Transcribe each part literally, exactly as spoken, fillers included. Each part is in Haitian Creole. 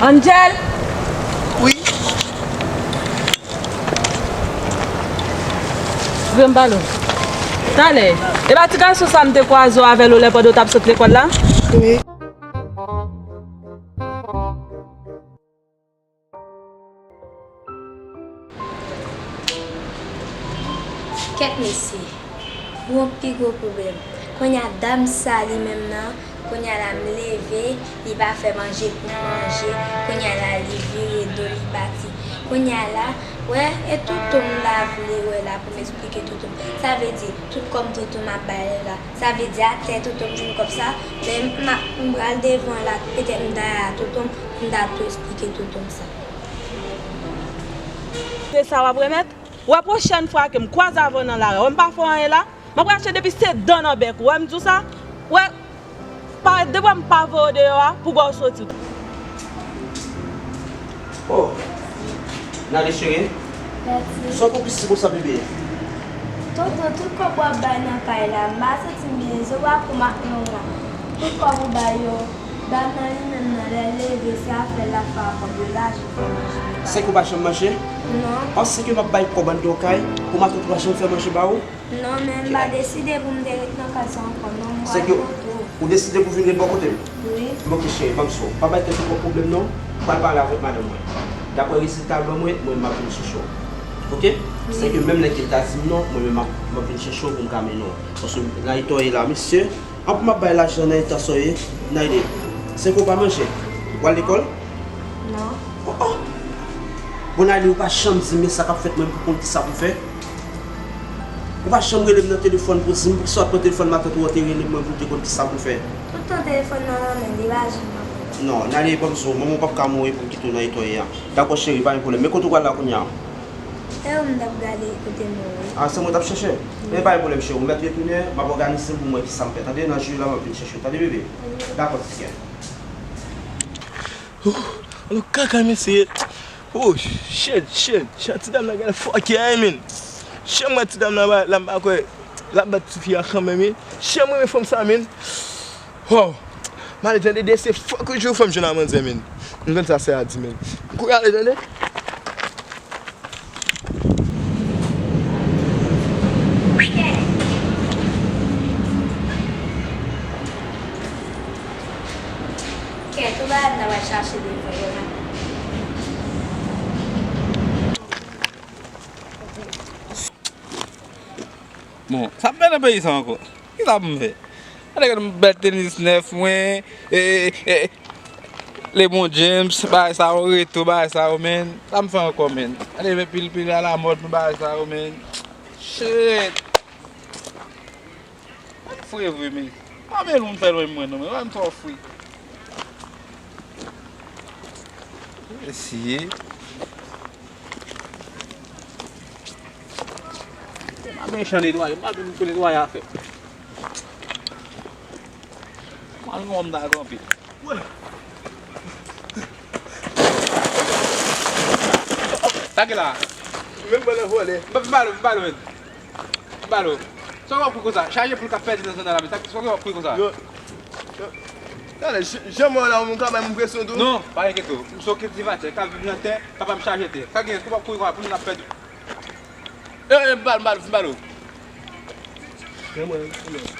Angel! Wi. Vre m pale w. Talè, e pa ti gason sa m te kwaze w avè l lè pandan w t ap sot lekòl la? Wi. Kèt mesye, m gon pi gwo pwoblèm. Kounye a dam sa li menm nan, kounye a la m leve, li pa fè manje pou m manje, kounye a la li vire do li pati. Kounye a la, wè, e tonton m la vle wè la pou m eksplike tonton m. Sa vle di, tout kòb tonton m ap bay la, sa vle di atè tonton m jwenn kòb sa, men m a, m pral devan la, petèt m ta tonton m, m ta tou eksplike tonton m sa. Se sa w ap remèt? Wè pwochèn fwa ke m kwaze avè w nan lari a, wè m pa fè w anyen la, m ap rache depi se dan nan bèk ou, wè m di w sa? Wè, pa, depi m pa voye w deyò a, pou w soti. Oh, Nade cheri. Mèsi. Sa w konplis konsa, bebe? Tonton, tout kòb w ap bay nan kay la, m pa santi m byen, zo pa pou m ak non la. Tout kòb ou bay yo, dam nan li menm nan, lè l leve, se afè l ap fè ak kòb yo, lajan fè manje li bay. Se ke w pa janm manje? Non. Panse ke m ap bay kòb anndan kay pou matant ou pa janm fè manje ba ou? Non, men m pa deside pou m te ret nan kay sa ankò, non, m pral kote w. Se ke ou deside pou vin ret bò kote m? Wi. Oke, cheri, ban m sa. Pa bay tèt ou twòp pwoblèm, non. M pral pale avèk madanm mwen. Daprè rezilta l ban mwen, mwen, m ap vin chèche w. Oke? Wi. Se ke menm lè ke l ta di m non, mwen menm, m ap, m ap vin chèche w pou m ka mennen w. Paske Nayito ye la, mesye. An pou m ap bay lajan nan eta sa w ye, Nayde. Se ke w pa manje? Ou al lekòl? Non. Oh, oh. Bon, Nayde, ou pa janm di m men sa k ap fèt mwen pou konn kisa pou m fè. Ou pa janm rele m nan telefòn pou di m poukisa w ap pran telefòn matant ou an te rele m mwen pou m te konn kisa pou m fè. Tout tan telefòn nan nan men l, li pa janm nan men l. Non, Nayde, ban m di w, manman w p ap ka mouri pou m kite w nan eta w ye a. Dakò, cheri, pa gen pwoblèm. Men kote w pral la kounye a? E ou m t ap gade kote m wè. A, se mwen w t ap chèche? Men pa gen pwoblèm, cheri. Ou mèt retounen, m ap òganize m pou m wè kisa m fè. Tande, nan jou la, m ap vin chèche w. Tande, bebe? Dakò, ti kè. Ooh, anlo kaka, mesye. Oh, shit, shit, shit. Ti dam nan gen fòkè, wi, men. Shit, mwen, ti dam nan, la, m pa kwè. L ap bat ti fi a kanmenm, wi. Shit, mwen, men fanm sa, men. Wow. M ale tande de se fòk yon jou fanm jwenn a manzè, men. M konn sa sè a di, men. Kouri ale, tande. Kèt, ou pa t nan pral chache devan yo, non. Bon, sa m fè nan peyi sa ankò? Kisa pou m fè? Gade, gade bèl tenis nèf mwen, e, e, e, LeBron James, bagay sa yo, reto, bagay sa yo, men. Sa m fè ankò, men? Gade, men pil, pil alamòd, men bagay sa yo, men. Shit! M fre vre, men. Pa vle loun fè lwen mwen, non, men. Wè m twò fre. Eseye. M pa mechan netwaye, m pa vin pou netwaye afè. M al gen yon dam anpil. Sa gen la? Menm mwen nan vòlè. M pa, m pa, m pa, m pa, men. M pa, sa w ap kouri konsa? Chaje poul k ap pèdi nan zòn nan la, men. Sa, sa w ap kouri konsa? Yo, yo. Tande, j-, jan mwen la, moun ka bay m enpresyon tou. Non, pa enkyete w. M se yon kiltivatè, k ap viv nan tè, papa m chaje tè. Sa gen, sa w ap kouri konsa? Poul nan ap pèdi. E, e, m pale, m pale, m pale. Mwen, mwen, mwen.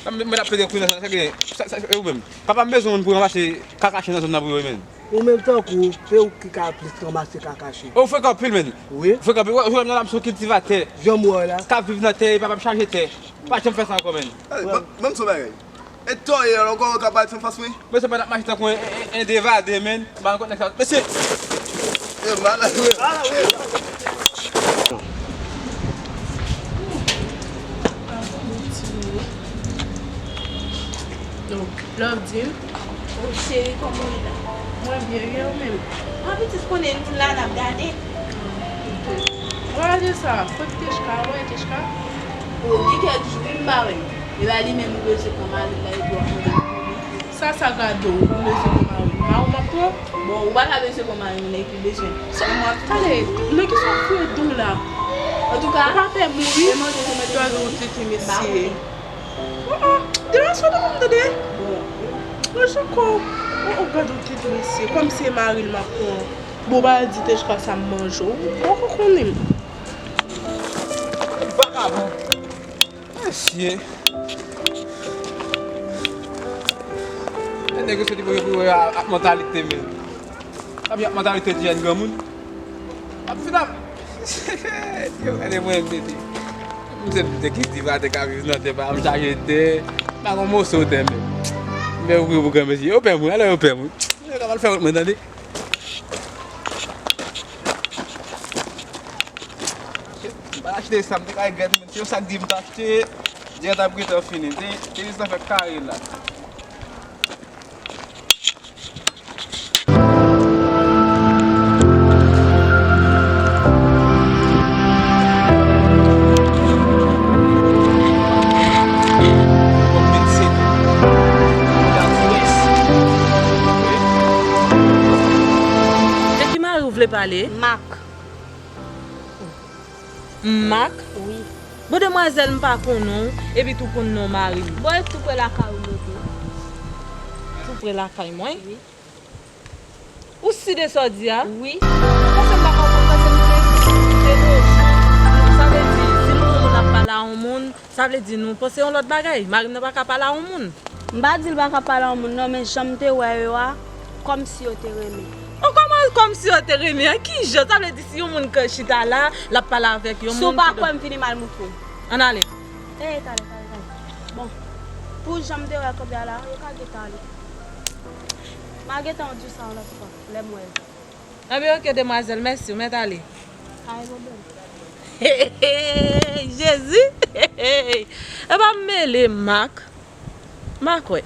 Sa m, mwen ap pede kouri nan sa, sa gen, sa, sa, e ou menm? Papa m bezwen moun pou ranmase kakache nan zòn nan pou yo, men. Ou menm tankou, se ou ki ka plis ranmase kakache. Ou frekan anpil, men. Wi. Frekan anpil. Ou wè, ou wè m nan la, m se yon kiltivatè. Jan m wè w la. K ap viv nan tè, e papa m chaje tè. Pa janm fè sa ankò, men. Ban m, ban m di w yon bagay. E tòyè ankò, ou ka pale anfas mwen? Mesye, pandan ap mache tankou en, en, en devade, men. M pa konn nèg sa. Mesye! Yo, malad, wi. Love, di m. Oh, cheri, kòman w ye la? Mwen byen, e ou menm? Mwen pitit konnen nou la, n ap gade. Gade sa, kote Techka? Ou wè Techka? Oh, gen kèk jou, wi, m pa wè l. E ba li menm, ou bezwen pran mari l la, epi w ap mande l pou li. Sa, sa gade w, ou bezwen pran mari l. Mari w m ap pran? Bon, ou pa ka bezwen pran mari yon nèg ki bezwen sèlman ap tande. Nèg ki sou fre dou la. Antouka, ou pa pè mouri? Gade yon tete mesye. Oh, oh, de la sòt pou m tande. Bon. Mwen sou kou. Oh, oh, gad yon tèt mesye, kòm se mari l m ap pran. Bon, ba di Tejka sa m manje w. Ou poko konnen m. Vakabon. Mesye. E nèg yo soti pou yo, pou yo ak mantalite men. Ap ak mantalite ti jèn granmoun. Ap fin ap. Yo gade mwen m tete. M se m te ki diva te ka viv nan tè pa m chaje tè. Pa gon moso tè men. Men ouvri pou granmesi. Yo pè mwen, alò yo pè mwen. Yo ka mal fè wont mwen tande. M pa achte sa, m te ka regrèt men se yon sak di m t achte. Dirèt ap gentan fini. Te, te jis nan fè kare la. De ki mari w vle pale? Mak. Mak? Wi. Bon, demwazèl, m pa konnen w, epi tou konn non mari m. Bon, e tou pre lakay ou mete? Tou pre lakay mwen? Wi. Ou si de sa w di a? Wi. Paske m pa konprann, paske m te, m te de jou. Sa vle di, si nou wè yon moun ap pale a yon moun, sa vle di nou panse yon lòt bagay. Mari m nan pa ka pale a yon moun. M pa di l pa ka pale a yon moun non, men jan m te wè yo a, kòmsi yo te renmen. Oh, kòman kòmsi yo te renmen an? Ki jan? Sa vle di si yon moun ka chita la, l ap pale avèk yon moun. Si w pa kwè m, vini m al moutre w. Ann ale. Ey, talè, talè, talè. Bon, pou jan m te wè kòb la la, yo ka gentan ale. M a gentan di w sa yon lòt fwa, lè m wè yo. Anben, oke, demwazèl, mèsi, ou mèt ale. Pa gen pwoblèm. Jezi! Epa m mele, Mak. M pa kwè.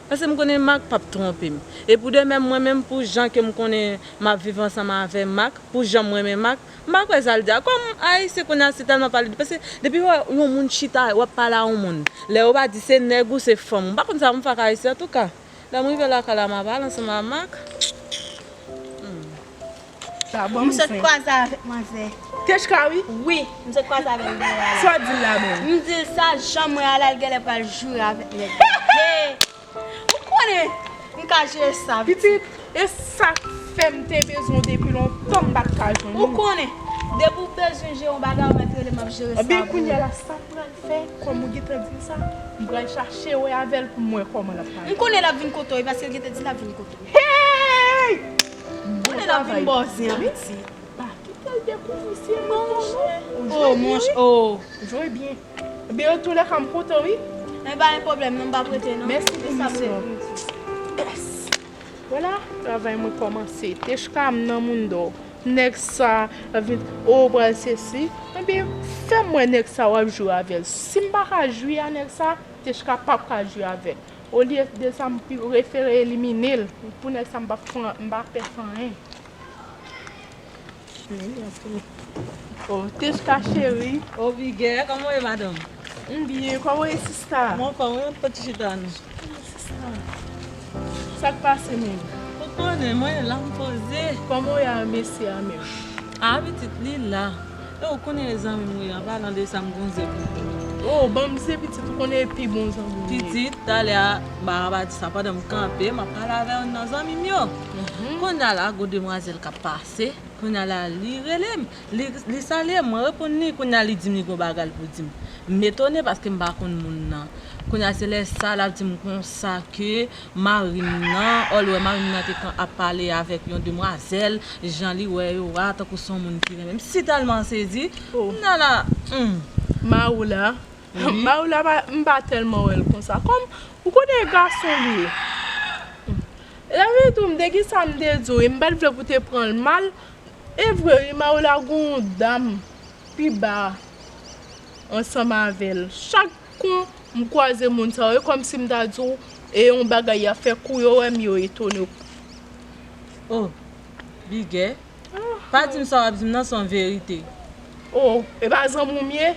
Paske m konnen Mak p ap twonpe m. E pou de menm, mwen menm, pou jan ke m konnen m ap viv ansanm avè Mak, pou jan m renmen Mak, m pa kwè sa l di a. Kòm Ayisyen kounye a se tèlman pale de, paske depi w wè yon moun chita, w ap pale a yon moun. Lè yo pa di se nèg ou, se fanm ou. M pa konn sa pou m fè ak Ayisyen, antouka. Lè m rive lakay la, m a pale ansanm a Mak. Hmm. Sa bon, m sot kwaze avèk manzè. Tejka, wi? Wi, m sot kwaze avè l deyò a la. Sa w di l la menm? M di l sa, jan m wè a la, l genlè pral joure avèk nèg la. Hey! Ou konnen, m ka jere sa, pitit. Pitit, e sa k fè m te bezwen w depi lontan, m pa t ka jwenn ou. Ou konnen, depi w bezwen jere yon bagay, ou mèt rele m, m ap jere sa pou ou. Ebyen, kounye a la, sa m pral fè, kòm ou gentan di m sa, m pral chache wè avè l pou m wè kòman l ap pale. M konnen l ap vin kote w, paske l gentan di l ap vin kote w. Hey! M konnen l ap vin bòzen an, pitit. Pa kite l dekouvri si e mwen non. Oh, monchè, oh. Jwe byen. Ebyen, antoulèka, m kontan, wi. Men pa gen pwoblèm, non, m p ap rete, non. Mèsi pou misyon. Yes. Vwala, travay mwen kòmanse. Tejka, m nan moun dò. Nèg sa, vin, oh, pral sesi. Ebyen, fè m wè nèg sa w ap joure avè l. Si m pa ka jwi a nèg sa, Tejka p ap ka jwi avè l. Olye de sa, m pi refere elimine l. Pou nèg sa, m p ap fè, m p ap pè fè anyen. Oh, Tejka cheri. Oh, Bigè, kòman w ye, madanm? M byen, kòman w ye, sista? Mwen anfòm, wi, ann pran ti chita, non. Kòman, sista? Sa k pase menm? Ou konnen, mwen la, m poze. Kòman w ye a mesye a menm? A, pitit, li la. E ou konnen e zanmi m, wi, an palan de sa, m gon ze pou ou. Oh, ban m ze, pitit, ou konnen e pi bon zanmi m ye. Pitit, talè a, m pa ka pa di sa, pandan m kanpe, m ap pale avè youn nan zanmi m yo. Mhm. Kounye a la, gon demwazèl k ap pase. Kounye a la, li rele m, li, li salye m, mwen reponn li. Kounye a, li di m li gon bagay pou di m. M etone paske m pa konn moun nan. Kounye a, se lè sa l ap di m konsa ke mari m nan, ò, l wè mari m nan te kan ap pale avèk yon demwazèl, jan li wè yo a, tankou se yon moun ki renmen. M si tèlman sezi. Oh. Kounye a la, hmm. Mari w la, wi. Mari w la, pa, m pa tèlman wè l konsa. Kòm, ou konnen e gason li ye. Lè m vin tou, m te gen sa m te di w, e m pa t vle pou te pran l mal. E vre, wi, Mayola gon yon dam pi ba ansanm avè l. Chak kou m kwaze moun sa yo, e kòmsi m ta di w, e yon bagay y ap fè, kou yo wè m, yo etone. Oh, Bigè, pa di m sa w ap di m nan, se yon verite. Oh, e pa zanmi w m ye?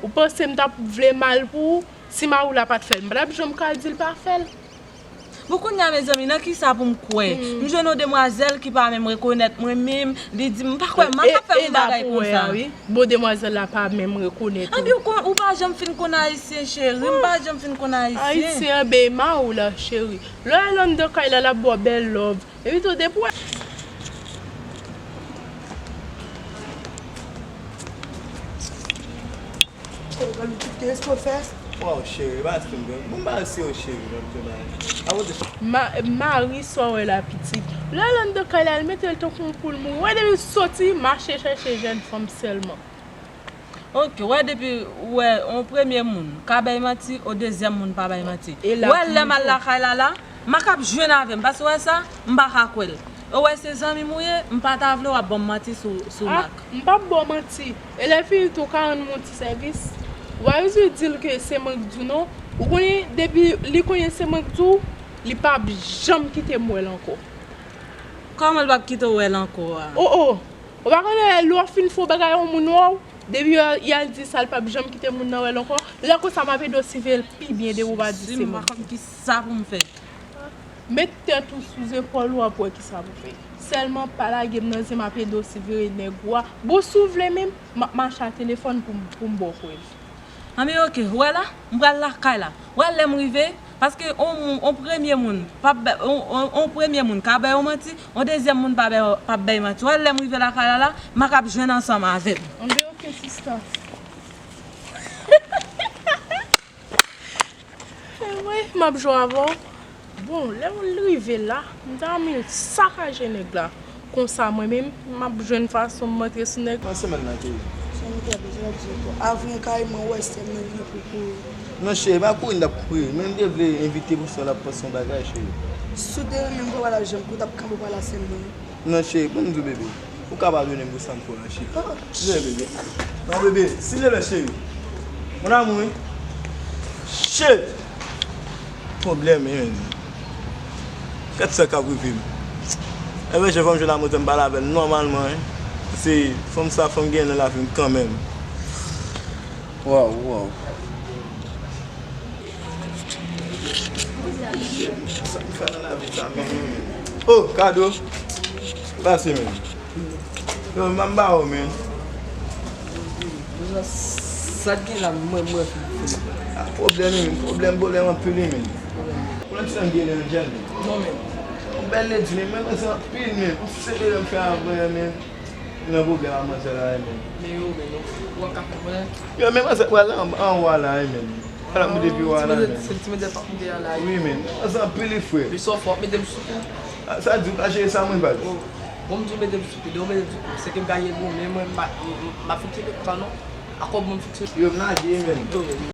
Ou panse m t ap vle mal pou ou? Si Mayola pa t fè l, m pa t ap janm ka di l pa fè l. Bon, kounye a, mezanmi, nan kisa pou m kwè? M jwenn yon demwazèl ki pa menm rekonèt mwen menm, li di m, m pa kwè, m pa ka fè yon bagay konsa. Bon, demwazèl la pa menm rekonèt ou. Anpi ou, ou pa janm fin konn ayisyen, cheri, m pa janm fin konn ayisyen. Ayisyen an bèy ma ou la, cheri. Lè w al anndan kay la, l ap ba w bèl love. Epi tou, depi w Waw, cheri, pa fin bèl. Bon, m pa se yo, cheri, nan tout bagay. Akote. Ma, mari sa w wè la, pitit. Lè l anndan kay la, l mete l tankou yon poul mouri. Wè, depi l soti, mache chèche jèn fanm sèlman. Ok, wè, depi w wè yon premye moun ka bay manti, yon dezyèm moun pa bay manti. Wè, lè m al lakay la la, m a k ap jwenn avè m, paske w wè sa, m pa ka kwè l. Ou wè se zanmi m ou ye, m pa ta vle w ap ban m manti sou, sou Mak. M p ap ba w manti. E lè fini tou, w ka rann mwen yon ti sèvis. W a di l ke se mwen k di w non. Ou konnen, depi li konnen se mwen k di w, li p ap janm kite m wè l ankò. Kòman l p ap kite w wè l ankò a? O, o! Ou pa konnen lè w fin fè yon bagay yon moun wè w, depi y al di sa, l p ap janm kite moun nan wè l ankò. Lè konsa, m ap ede w siveye l pi byen depi w pa di se mwen. Si m pa konn kisa pou m fè. Met tèt ou sou zepòl ou, w ap wè kisa pou fè. Sèlman pa lage m nan zye, m ap ede w siveye nèg ou a. Bon, si w vle menm, m ap mache a telefòn pou m, pou m ba w prèv. Anben, ok, w wè la, m pral lakay la. W wè lè m rive, paske on, on premye moun p ap bay, on, on, on premye moun ka bay yon manti, on dezyèm moun pa bay, p ap bay manti. W wè lè m rive lakay la la, m a k ap jwenn ansanm avè m. Anben, ok, sista. Anmwey, m ap jwe avè w. Bon, lè l rive la, m ta renmen l sakaje nèg la. Konsa, mwen menm, m ap jwenn fason m antre sou nèg. Nan semèn nan, cheri. Sa m te ap di w, avwen kareman, wè sè m nan li pou kouri. Non, cheri, pa kouri, n t ap kouri. Men m te vle envite pou sè w, l ap panse yon bagay, cheri. Si w te renmen m, papa la janm, pou w t ap kanpe pale a sè m nan. Non, cheri, ban m di w, bebe. Ou ka padone m pou sa m fè w la, cheri. Désolé, bebe. Non, bebe, silvouplè, cheri. Mon amour, wi. Shit! Pwoblèm, wi, menn. Gad sa k ap rive m. Enben, jan fanm jwenn la, mwen te m pale avè l nòmalman, wi. Se fanm sa, fanm gen nan lavi m kanmenm. Waw, waw. Sa m fè nan lavi sa menm, menm. Oh, Kado. Pase, menm. Yo, m ap ba ou, menm. Sa k gen la, mwen, mwen, Filipe. Ah, pwoblèm, menm. Pwoblèm, pwoblèm anpil, menm. Konnen sa m gen, Angel, menm. Non, menm. Yon bèl lady, menm. Mwen renmen sa anpil, menm. Yon seri de lè m fè avè, menm. Nan pwoblèm a manzè la, menm. Men yo, men yo. Ou ap ka fè mwen. Yo, men manzè, wala, anwa la, menm. Wala, mwen depi wala, menm. Se ti manzè pa mwen la. Wi, menm. Manzè anpil, li frè. Li sou fò, mete m sou kou. Ah, sa di, ou ka jere sa, mwen, baz. Oh, bon, m di w mete m sou kou, de w mete m sou kou. Se ke m ka jere pou mwen, mwen, m pa, m, m, m ap fonksyone konsa, non. Akò, bon, m fonksyone. Yo, m lage, menm. Yo, yo, yo.